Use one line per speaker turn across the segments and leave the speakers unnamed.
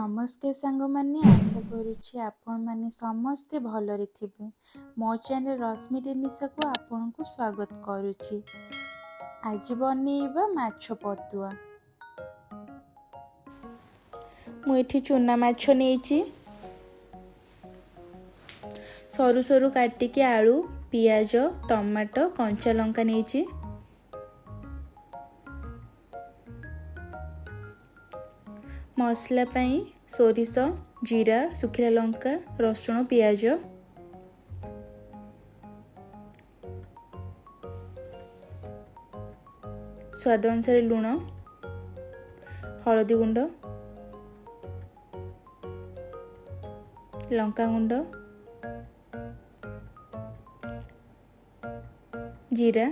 ନମସ୍କାର ସାଙ୍ଗମାନେ, ଆଶା କରୁଛି ଆପଣମାନେ ସମସ୍ତେ ଭଲରେ ଥିବେ। ମୋ ଚ୍ୟାନେଲ ରଶ୍ମି ଡେଲିସାକୁ ଆପଣଙ୍କୁ ସ୍ୱାଗତ କରୁଛି। ଆଜି ବନେଇବା ମାଛ ପତୁଆ। ମୁଁ ଏଠି ଚୁନା ମାଛ ନେଇଛି। ସରୁ ସରୁ କାଟିକି ଆଳୁ, ପିଆଜ, ଟମାଟୋ, କଞ୍ଚା ଲଙ୍କା ନେଇଛି। ମସଲା ପାଇଁ ସୋରିଷ, ଜିରା, ଶୁଖିଲା ଲଙ୍କା, ରସୁଣ, ପିଆଜ। ସ୍ୱାଦ ଅନୁସାରେ ଲୁଣ, ହଳଦୀ ଗୁଣ୍ଡ, ଲଙ୍କା ଗୁଣ୍ଡ, ଜିରା,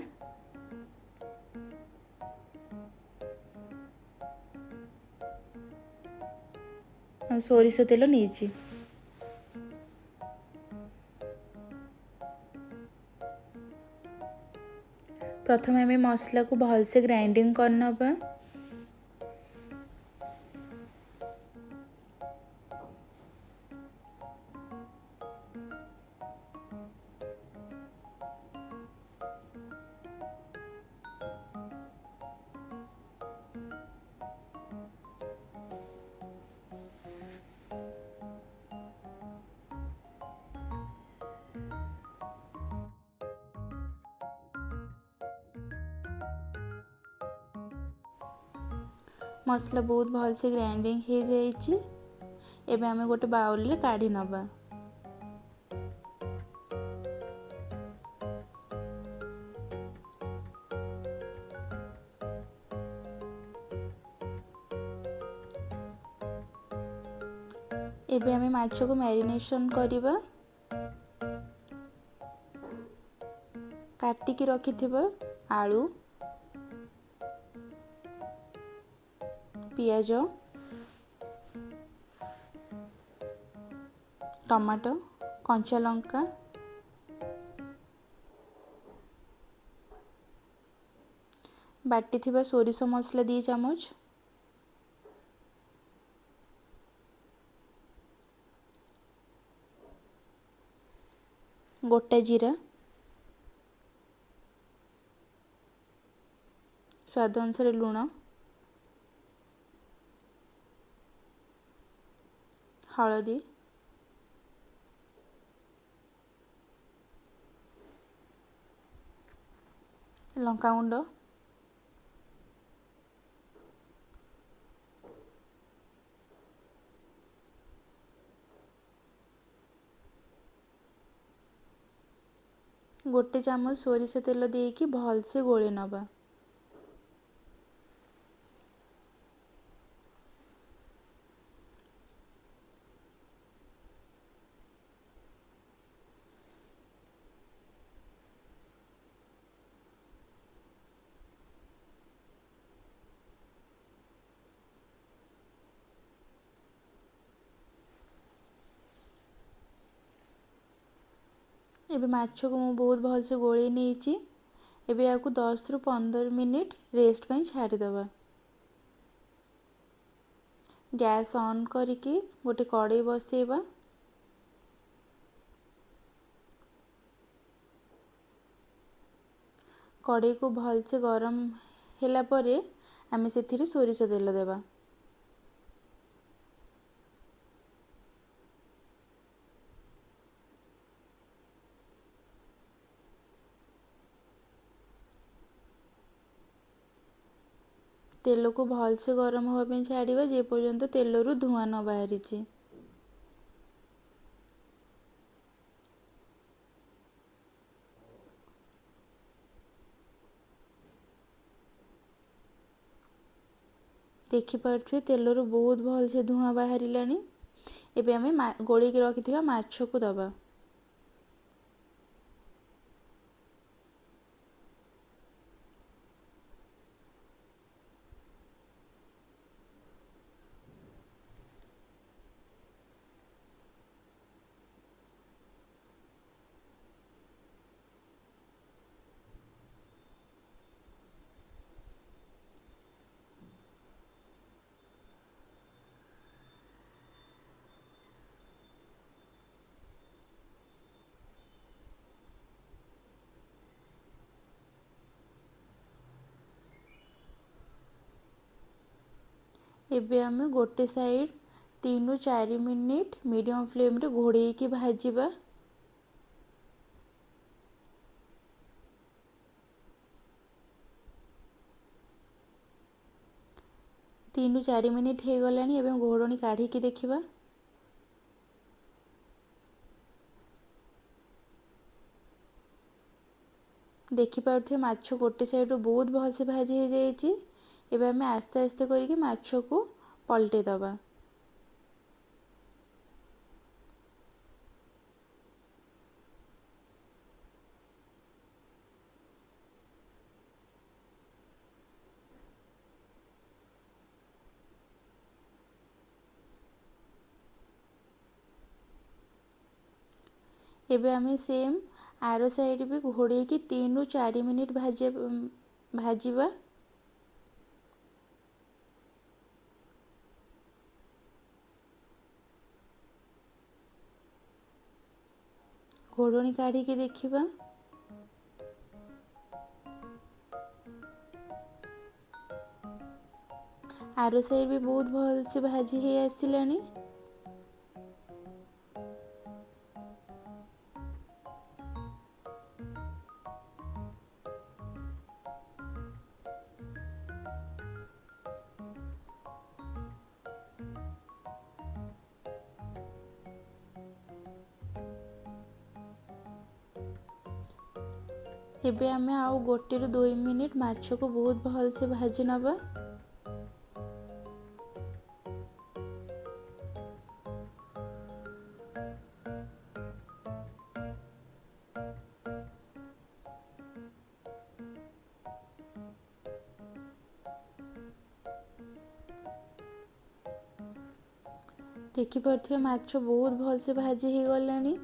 ଆଉ ସୋରିଷ ତେଲ ନେଇଛି। ପ୍ରଥମେ ଆମେ ମସଲାକୁ ଭଲସେ ଗ୍ରାଇଣ୍ଡିଙ୍ଗ କରିନେବା। ମସଲା ବହୁତ ଭଲସେ ଗ୍ରାଇଣ୍ଡିଙ୍ଗ ହେଇଯାଇଛି। ଏବେ ଆମେ ଗୋଟେ ବାଉଲରେ କାଢ଼ି ନେବା। ଏବେ ଆମେ ମାଛକୁ ମ୍ୟାରିନେସନ୍ କରିବା। କାଟିକି ରଖିଥିବା ଆଳୁ, ପିଆଜ, ଟମାଟୋ, କଞ୍ଚା ଲଙ୍କା, ବାଟିଥିବା ସୋରିଷ ମସଲା 2 ଚାମଚ, ଗୋଟା ଜିରା, ସ୍ୱାଦ ଅନୁସାରେ ଲୁଣ, ହଳଦୀ, ଲଙ୍କାଗୁଣ୍ଡ, 1 ଚାମଚ ସୋରିଷ ତେଲ ଦେଇକି ଭଲସେ ଗୋଳେଇ ନେବା। ଏବେ ମାଛକୁ ମୁଁ ବହୁତ ଭଲସେ ଗୋଳେଇ ନେଇଛି। ଏବେ ଏହାକୁ 10ରୁ 15 ମିନିଟ୍ ରେଷ୍ଟ ପାଇଁ ଛାଡ଼ିଦେବା। ଗ୍ୟାସ୍ ଅନ୍ କରିକି ଗୋଟେ କଡ଼େଇ ବସେଇବା। କଡ଼େଇକୁ ଭଲସେ ଗରମ ହେଲା ପରେ ଆମେ ସେଥିରେ ସୋରିଷ ତେଲ ଦେବା। ତେଲକୁ ଭଲସେ ଗରମ ହେବା ପାଇଁ ଛାଡ଼ିବା, ଯେପର୍ଯ୍ୟନ୍ତ ତେଲରୁ ଧୂଆଁ ନ ବାହାରିଛି। ଦେଖିପାରୁଥିବେ ତେଲରୁ ବହୁତ ଭଲସେ ଧୂଆଁ ବାହାରିଲାଣି। ଏବେ ଆମେ ଗୋଳେଇକି ରଖିଥିବା ମାଛକୁ ଦେବା। ଏବେ ଆମେ ଗୋଟେ ସାଇଡ଼୍ 3ରୁ 4 ମିନିଟ୍ ମିଡ଼ିୟମ୍ ଫ୍ଲେମ୍ରେ ଘୋଡ଼େଇକି ଭାଜିବା। 3ରୁ 4 ମିନିଟ୍ ହେଇଗଲାଣି, ଏବେ ଘୋଡ଼ଣୀ କାଢ଼ିକି ଦେଖିବା। ଦେଖିପାରୁଥିବେ, ମାଛ ଗୋଟେ ସାଇଡ଼ରୁ ବହୁତ ଭଲସେ ଭାଜି ହେଇଯାଇଛି। ଏବେ ଆମେ ଆସ୍ତେ ଆସ୍ତେ କରିକି ମାଛକୁ ପଲଟେଇ ଦେବା। ଏବେ ଆମେ ସେମ୍ ଆର ସାଇଡ଼୍ ବି ଘୋଡ଼େଇକି 3ରୁ 4 ମିନିଟ୍ ଭାଜିବା। ଘୋଡ଼ଣୀ କାଢ଼ିକି ଦେଖିବା। ଆର ସାଇଡ଼୍ ବି ବହୁତ ଭଲସେ ଭାଜି ହେଇ ଆସିଲାଣି। ଏବେ ଆମେ ଆଉ 1ରୁ 2 ମିନିଟ୍ ମାଛକୁ ବହୁତ ଭଲସେ ଭାଜି ନେବା। ଦେଖିପାରୁଥିବେ, ମାଛ ବହୁତ ଭଲସେ ଭାଜି ହେଇଗଲାଣି।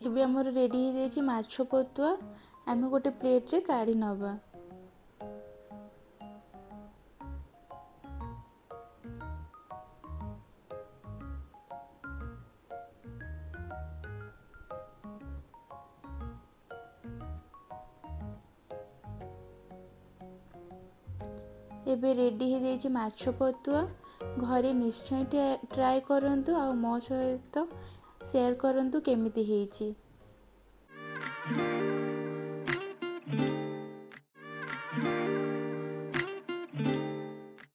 ଏବେ ଆମର ରେଡ଼ି ହେଇଯାଇଛି ମାଛ ପତୁଆ। ଆମେ ଗୋଟେ ପ୍ଲେଟ୍ରେ କାଢ଼ି ନେବା। ଏବେ ରେଡ଼ି ହେଇଯାଇଛି ମାଛ ପତୁଆ। ଘରେ ନିଶ୍ଚୟ ଟ୍ରାଏ କରନ୍ତୁ ଆଉ ମୋ ସହିତ ସେୟାର କରନ୍ତୁ କେମିତି ହେଇଛି।